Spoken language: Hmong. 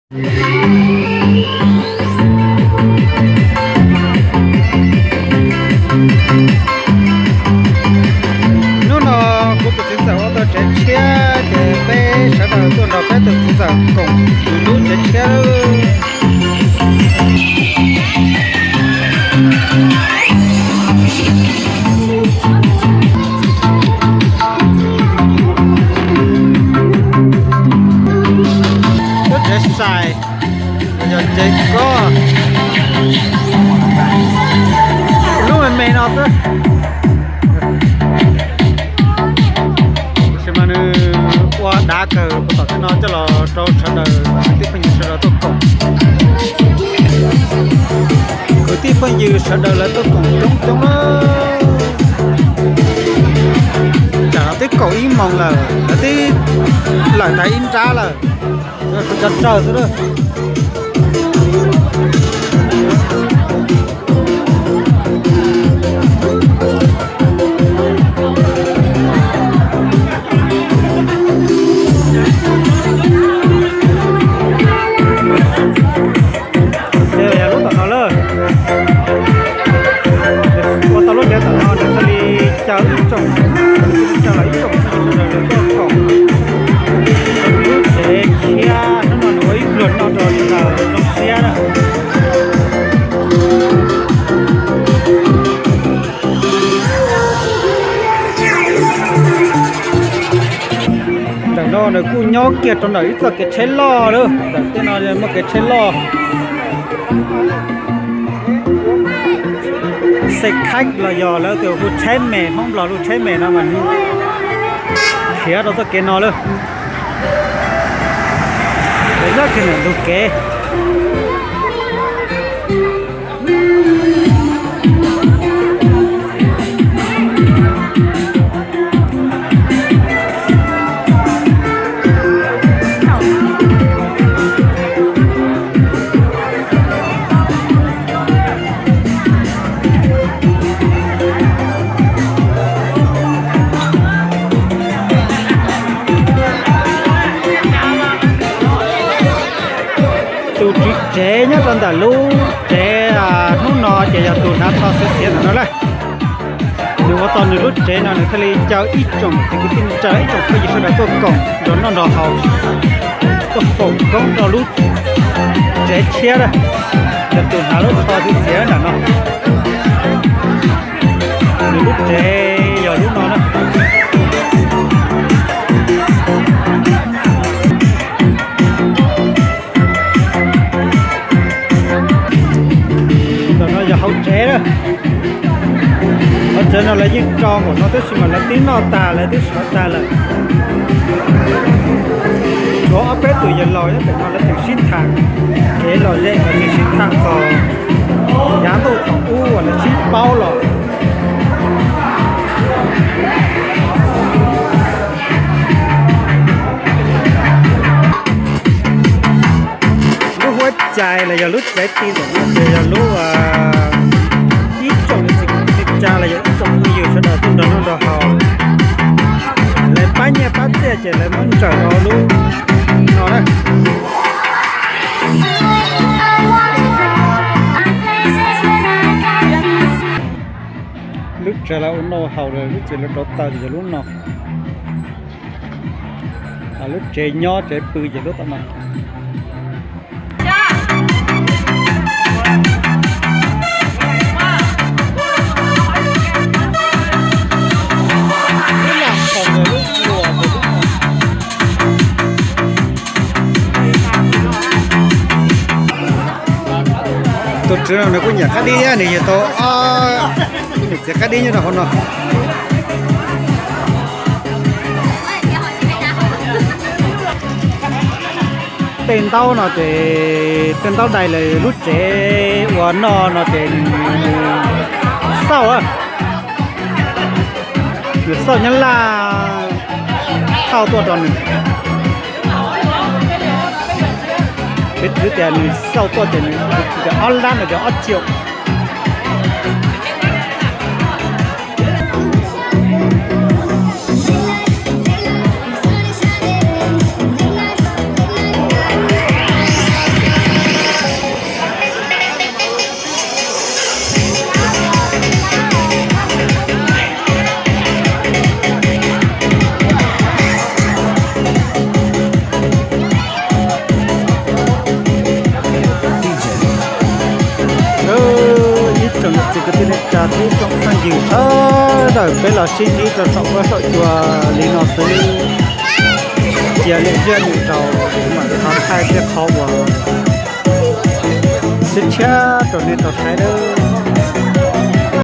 Hnub no kuv tus txiv ntxawm ua tau tsev tshiab ces peb sawv daws tuaj nrog peb tus txiv ntxawm koom tus lub tsev tshiab. Lub tsev sai, yog tsev kob, lub me me no xwb. Tab sis mas nws ua dav kawg, kuv tom tej no coj los rau sawv daws kwv tij phooj ywg sawv daws tuaj koom. Kwv tij phooj ywg sawv daws lawv tuaj koom coob coob lawm. Tsam no twb kaum ib moos lawm, lawv twb lawm tas ib nrab lawm. Cov tsawg xwb na. Ces yog lub tom no lawm. Ua tau lub tsev tom no nws thiaj li caw ib tsoom, caw los ib tsoom sawv daws tuaj koom. Lub tsev tshiab hnub no nws ua ib pluag noj rau sawv daws zoo siab na. Ntawm no nws kuj nyob kiag rau ntawm ib txoj kev tsheb loj lawm, ntawm tej no muaj kev tsheb loj. Xe khaib los yog lawv tus hu tsheb mes, Hmoob Nplog hu tsheb mes no mas nws khiav rau txoj kev no lawm. Ces nyob kiag ntawm ntug kev. Tus tswv tsev nyob rau ntawm lub tsev hnub no ces yog tus hnav tsho xiav xiav ntawm no lawm. Nws ua tau nws lub tsev no nws thiaj li caw ib tsoom txiv kwv tij neej tsa ib tsoom phooj ywg sawv daws tuaj koom nrog noj nrog haus, tuaj foom koob rau lub tsev tshiab na. Yog tus hnav lub tsho xiav xiav ntawm no. Nws lub tsev yog lub no na. Ntawm no yog hauv tsev na. Hauv tsev no lawv yeej tso npaum no tab sis mas lawv twb noj tag lawv twb sawv tag lawm. Tshuav ob peb tus yawg laus nyob pem no lawv tseem sib tham kev lom zem, lawv tseem sib tham txog yav ntuj thaum ub uas lawv sib paub los. Lub huab cai los yog lub tsev ti ntawm no ces yog lub ib tsoom txiv kwv tij neej tsa los yog ib tsoom phooj ywg sawv daws tuaj nrog noj nrog haus, lawv pab nyiaj pab txiaj ces lawv muab ntsaws rau lub no na. Lub tsev lawv ua noj haus lawm, lub tsev lawv rauv taws ces yog lub no. Lub tsev nyob tsev pw ces lub tom no. Tus tswv no nws kuj nyiam qab dib thiab, nws yug tau ob niam txiv qab dib nyob rau hauv no. Tej ntaub no ces tej ntaub dai lawv lub tsev ua noj no ces nws xauj, nws xauj Nyab Laj thauj tuaj rau nws. Piv txwv tias nws xauj tuaj ces nws piv txwv tias ob lab no ces ob triệu. Tij neej tsa thiab tsoom phooj ywg sawv daws, peb los sib ntsib rau saum huab saum cua li no xwb. Cia lwm zaj lwm zaus mam li ho thaij tej qhov uas tshiab tshiab rau nej tau saib nawb.